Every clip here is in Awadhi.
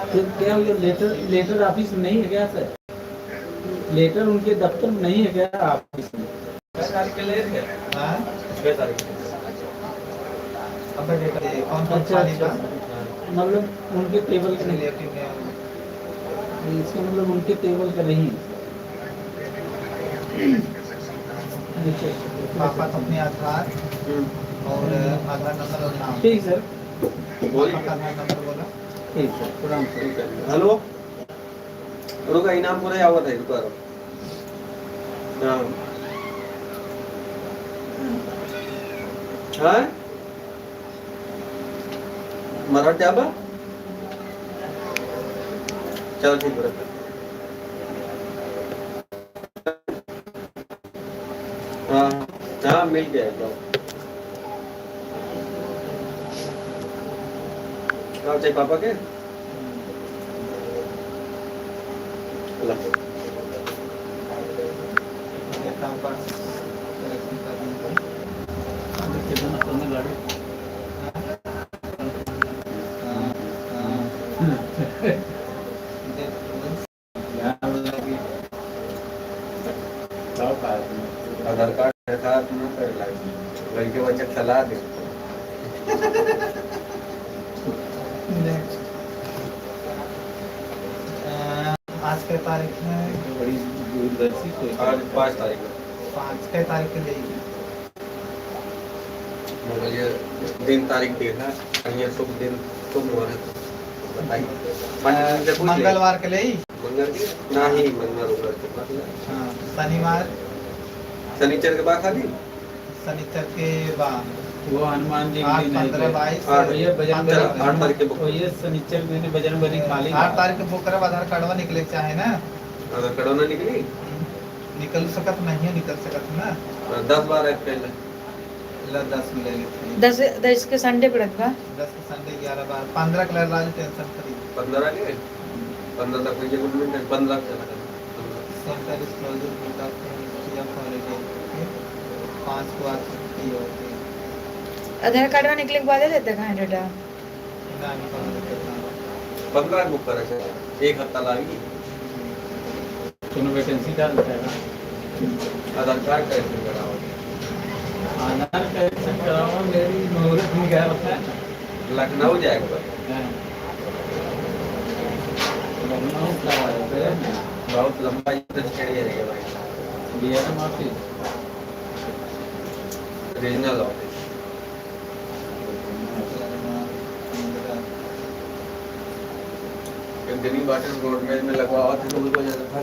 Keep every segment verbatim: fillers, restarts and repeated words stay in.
तो क्या वो लेटर, लेटर ऑफिस में नहीं है क्या सर? लेटर उनके दफ्तर में नहीं है क्या ऑफिस में? छह तारीख के लिए है क्या? हाँ? छह तारीख के। अब मैं लेटर, ये कौन कौन अच्छा, खाली अच्छा, था? सर। हाँ। मतलब उनके टेबल के नहीं। रिलेटिव में। इसका मतलब उनके टेबल का नहीं है। अच्छा, अच्छा। पापा का अपने आधार हम्म। और आधार नंबर और नाम। ठीक सर। बोलिए। पापा का आधार नंबर बोला। ठीक सर, प्रणाम सर। ठीक है। हेलो, रुका, इनाम पूरा आवत है, रुका, रुका। हाँ। हाँ? मराठ जाबा? चलो, ठीक है, रखो। हाँ, हाँ, मिल गया एकदम। का चाहिए पापा के? ला। आधार कार्ड के साथ ना कर लाइफ। लड़के बच्चे चला दे। Next। अ, आज के तारीख है? बड़ी दूरदर्शी सोच है। आज पाँच तारीख है। पाँच के तारीख के लिए। मतलब ये दिन तारीख देखा, कहीं शुभ दिन, शुभ मुहूर्त बताइए। पंडित जी से पूछ ले। मंगलवार के लिए? मंगल के? नहीं, मंगल उंगल के मतलब। हाँ, शनिवार? शनिचर के बाद खाली? शनिचर के बाद। वो हनुमान जी के आठ, दिन है पंद्रह, के। बाईस, आठ, भैया, बजरंग बली चलो, आठ तारीख के book। भैया, शनिचर के दिन बजरंग बली खाली आठ है। तारीख के book करब, आधार कार्डवा निकले के चाहे ना? आधार कार्डवा ना निकली? निकल सकत नहीं है, निकल सकत ना। हाँ, दस बारह के पहले। ला, दस में ले लेते हैं। दस, दस के Sunday पड़त बा। दस के Sunday, ग्यारह बारह, पंद्रह के ला, लाल tension free। पंद्रह के? पंद्रह तक होइए, good minute, पंद्रह के चला जाए। Center is closed because of history of holiday। OK? पाँच को आज छुट्टी होती है। आधार कार्डवा निकले के बादे लेते कहाँ data? पंद्रह book करे से एक हफ्ता लागी। कोनो vacancy का रहता है ना? आधार कार्ड correction कराओ। आधार correction कराओ, मेरी मुहूर्त में क्या रहता है? लखनऊ जाएगा। हाँ। लखनऊ का है, बहुत लंबा ये तो छेड़े रहेगा भाई। DRM office। Regional office। एक दिन ही बाटे road में, में लगवावा थे तो उनको जैसे था।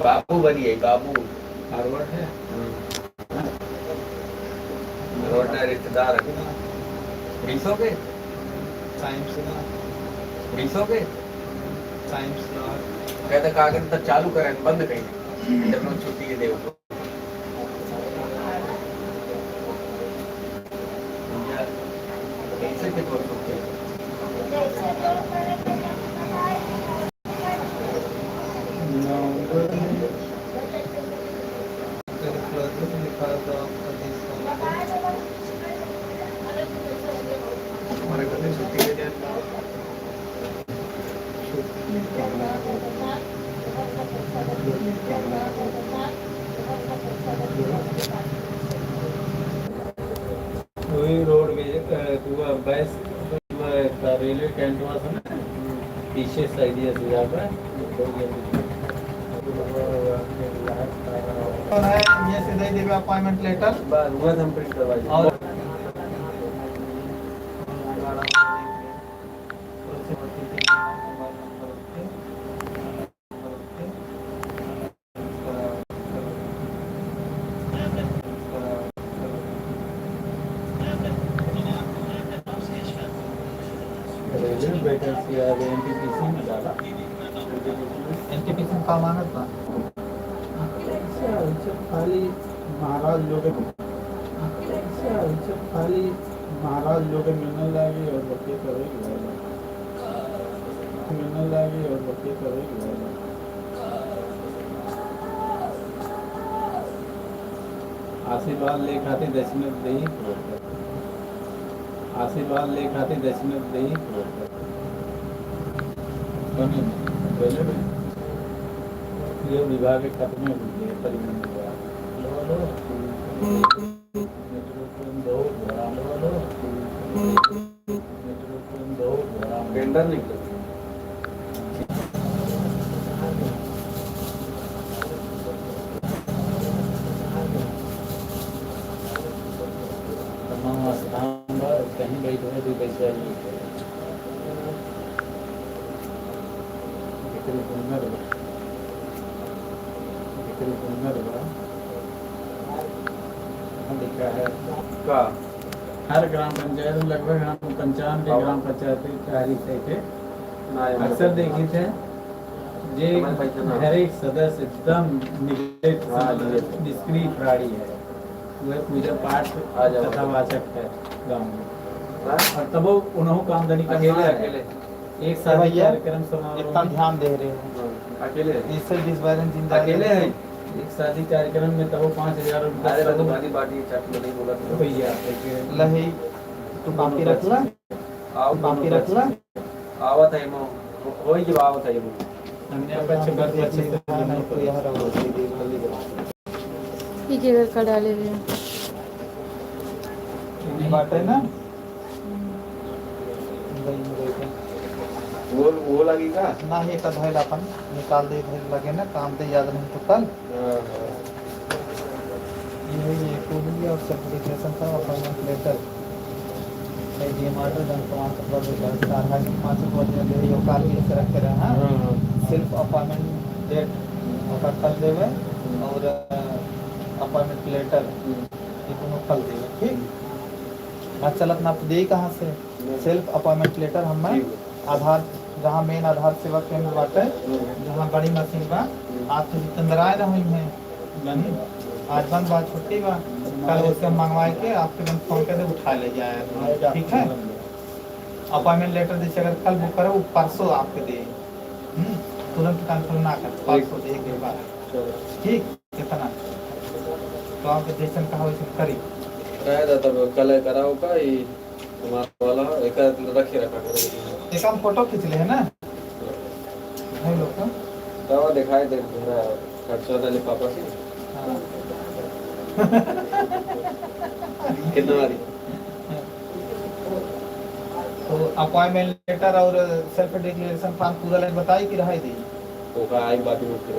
बाबू बनी है, बाबू। Forward है? हम्म। Road में रिश्तेदार है। बीसों के? Times ना। बीसों के? Times ना। कहते कागज तो चालू करें, बंद कहीं। जब लोग छुट्टी के दे उनको। वही रोड के, अ, दुआ बैस, दुआ का रेलवे कैंटवा से ना, पीछे साइड ये से जाकर, तो है, ये से दे देबे appointment letter। बस, वह हम print करवाई। और रेलवे वैकेंसी आ गई, NTPC में डाला। NTPC में का मांगत बा? अच्छा, अच्छा, खाली महाराज लोग, अच्छा, अच्छा, खाली महाराज लोग के मिलने लागी और बच्चे करे के लागी। मिलने लागी और बच्चे करे के लागी। आशीर्वाद ले खातिर दक्षिणा देही। आशीर्वाद ले खातिर दक्षिणा देही। ये विभाग खत्म हो गया, परिवहन विभाग। टेंडर निकले। तमाम स्थान पर कहीं बैठे भी पैसा नहीं। एकरे ऊपर बा। एकरे ऊपर बा। हाँ, लिखा है। का? हर ग्राम पंचायत में लगभग हम पंचानवे अब ग्राम पंचायत तारीख है के ना, ये अक्सर मतलब देखी थे, जे हमारे पास ना। हर एक सदस्य एकदम neglect, हाँ, समझ लो, निष्क्रिय प्राणी है। वह पूजा पाठ आ जाओ। कथावाचक है गाँव में। हाँ? और तब उन्हों का आमदनी का अकेले, है। अकेले। एक शादी भैया, कार्यक्रम समारोह इतना में ध्यान दे रहे हो। हाँ, अकेले है। इससे जिस बारे में जिंदा अकेले है। है। एक शादी कार्यक्रम में तब पाँच हजार रुपया अरे, सब तो बाकी पार्टी चट में नहीं बोला तो। भैया, एक लही, तू बाकी रख ला। आओ, बाकी रख ला। आवत है मो, हो, होई जब आवत है मो। हमने आपका छह बार पच्चीस से हाँ, नहीं, तो यार, वो दीदी वाली बात। ठीक है, घर का डाले हुए। ये बात है ना? वो, वो लगी का? ना, ये का धइल अपन निकाल दे, धइल लगे ना, काम दे याद नहीं तो कल। हाँ, हाँ। ये, ये को भी और certification का appointment letter। ये D M R D जन प्रमाण पत्र भी दर्ज कर रहा है कि पाँच रुपये दे दे, यो काल भी ऐसे रखे रहे, हाँ? हाँ, हाँ। Self appointment date ओकर कल देवे और, अ, appointment letter हम्म। ये दोनों कल देवे, ठीक? हम्म। आज चलत ना तो दे कहाँ से? हम्म। Self appointment letter हम जी। आधार, जहाँ main आधार सेवा केंद्र बाटे, हम्म। जहाँ बड़ी मशीन बा, हम्म। आज तो जितेंद्र आए ना हुई हैं, बनी, आज बंद बा, छुट्टी बा। कल उससे मंगवाए के आपके बंद फोन कर दे, उठा ले जाए, ठीक है? Appointment letter जैसे अगर कल book करे, वो परसों आपके दे, हम्म, तुरंत cancel ना कर, परसों दे के बाद, चलो। ठीक, कितना? तो आप जैसन कहा वैसन करी। रह जाता, कल कराओ का, ये हमारा वाला एक रखे रखा करो। एक हम फोटो खींच ले है ना? भाई लोग का? तो दिखाई दे, मेरा खर्चा वाले पापा से। हाँ। कितना वाली? तो appointment letter और self declaration form पूरा लाइन बताई कि रहाई दी? ओका आई बात में फिर।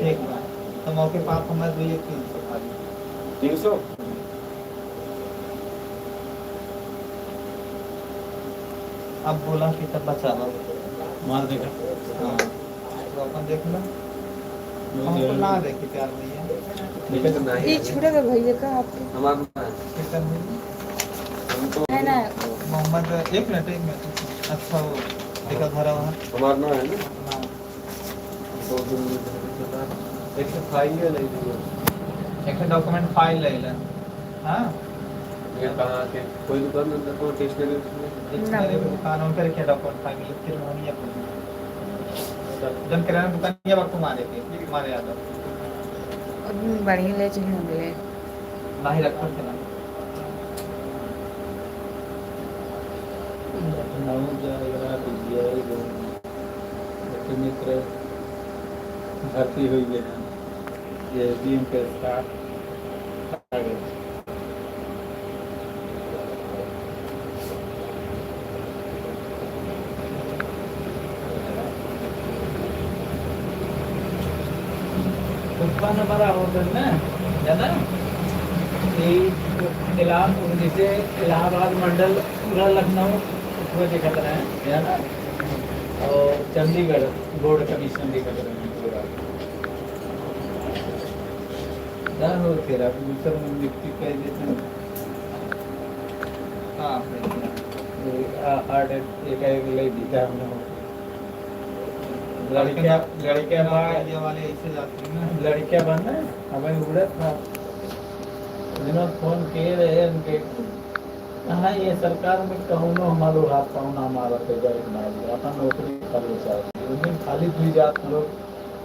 ठीक बा। तो मौके पर आप हमें दो एक तीन सौ खा ली। तीन सौ? अब बोला कि तब बचा लो। मार देगा। हाँ। तो अपन देख लो। नहीं, हमको नहीं। ना देखे प्यार भैया। लेकिन तो नहीं ये है। छुड़ा था भैया का आपके? हमारा ना है। कितना भैया? हमको है ना? मोहम्मद, एक मिनट, एक मिनट। अच्छा, वो टिकट भरा हुआ है। हमारा ना है ना? हाँ। दो दिन में एक तो file ले ली। एक तो document file ले ले। हाँ। ये कहाँ के? कोई दुकान अंदर को stationery उसमें? Stationery ना। दुकान उनकर क्या document file मिले? फिर हम ये बोलेंगे। सब। जन किराना दुकान ये वक्त मारे के, मारे यादव। अब बढ़िया ले चाहिए हम ले। नाही रखत है ना। लखनऊ जाएगा, दिल्ली आएगा। एक मित्र भर्ती हुई है, ये बीम के साथ आ गए। उत्पन्न बड़ा होता है ना, है ना? ये इलाहाबाद, जैसे इलाहाबाद मंडल पूरा लखनऊ पूरा देखत रहे, है ना? और चंडीगढ़ बोर्ड कमीशन देखत रहे पूरा। ना हो तेरा, दूसर में नियुक्ति कर देते हैं। हाँ, ये आ-, आठ एक, एक ले दीता हमने। लड़कियां, लड़कियां बा-, ये वाले ऐसे जाते हैं ना। लड़कियां बा ना, हमें उड़त था। बिना फोन किए रहे उनके। हाँ, ये सरकार में कौनो हमारो हाथ पाँव ना मारत है, जाए के ना जाए, अपन नौकरी कर लो साहब। उन्हें खाली दुई जात लोग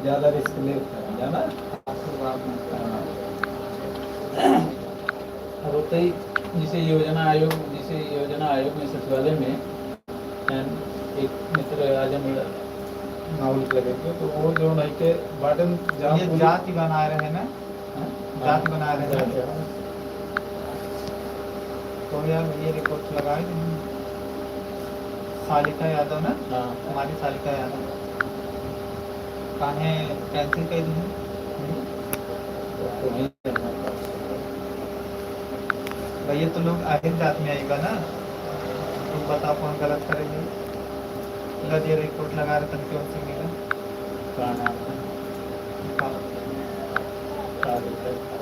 ज्यादा risk लेत है, जाना? हाँ। अब होते ही जैसे योजना आयोग, जैसे योजना आयोग में सचिवालय में, and एक मित्र आजमगढ़ नाव लिख लगे थे, तो वो जो नहीं के बाटन जाम ये पूरी जाति बनाए रहे ना, हाँ? जाति बनाए रहे ना। जाति, हाँ। तो यार, ये रिपोर्ट लगाए थे। सालिका यादव ना? हाँ। हमारी सालिका यादव। काहे cancel कर दी? हम्म। तो वहीं करना था। भैया, तो लोग आहिर जात में आइबा ना, तुम बताओ कौन गलत करेंगे? लगे रिपोर्ट लगा रहे, तन क्यों से मिला? का नाम है? का? का लिखा है?